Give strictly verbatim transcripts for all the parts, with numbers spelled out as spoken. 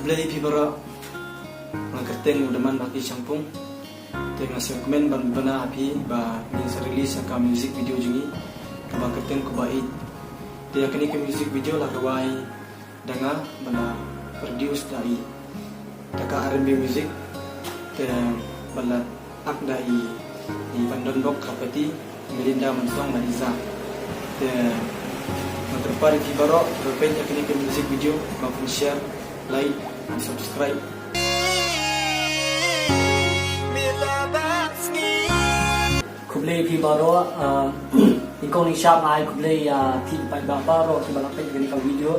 Khublei ïa phi baroh. Nga kyrteng u Daman Baki Shangpung. Te nga sngewkmen ban bna ha phi ba ngin sa release ïa ka music video jong ngi kaba kyrteng Kuba Ïeit. Te ïa kane ka music video la rwai da nga, ba la produce da i Taka R and B Music. Te ba la act da i, i Van Don Bok Kapati, Melinda Mansong, Maliza. Te nga kyrpad ïa phi baroh, ba peit ïa kane ka music video, ba phin share, like and subscribe. Khublei phi baroh, ah, nyngkong nyngshap nga ai khublei ïa phi paidbah baroh kiba la peit kane ka video.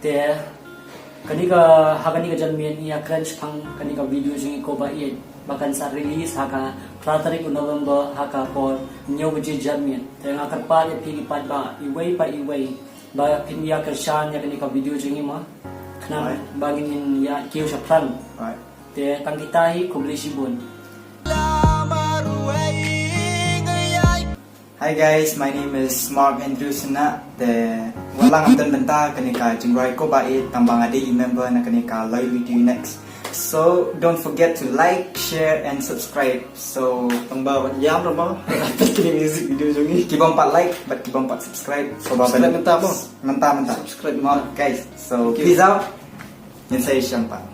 Te kane ka, ha kane ka janmiet ngi ïa kren shaphang kane ka video jong ngi Kuba Ïeit ba kan sa release ha ka phra tarik u November ha ka por hynñiew baje janmiet. Te nga kyrpad ïa phi ki paidbah iwei pa iwei ba phin ïa kyrshan ïa kane ka video jong ngi mo. Khnang ba ngin ïa kiew shaphrang. Te tang kita hi, khublei shibun. Hi guys, my name is Mark Andrew Sena. Te wat la ngam don bynta kane ka jingrwai Kuba Ïeit tang ba nga dei i member na kane ka Loyalty Next. So don't forget to like, share and subscribe. So tang ba wat ïam ra mo. Peit kane music video jong ngi. Ki bym pat like bad ki bym pat subscribe. So ba subscribe mynta mo. Mynta mynta. Subscribe mo guys. So peace out. Ngin sa ïashem pat.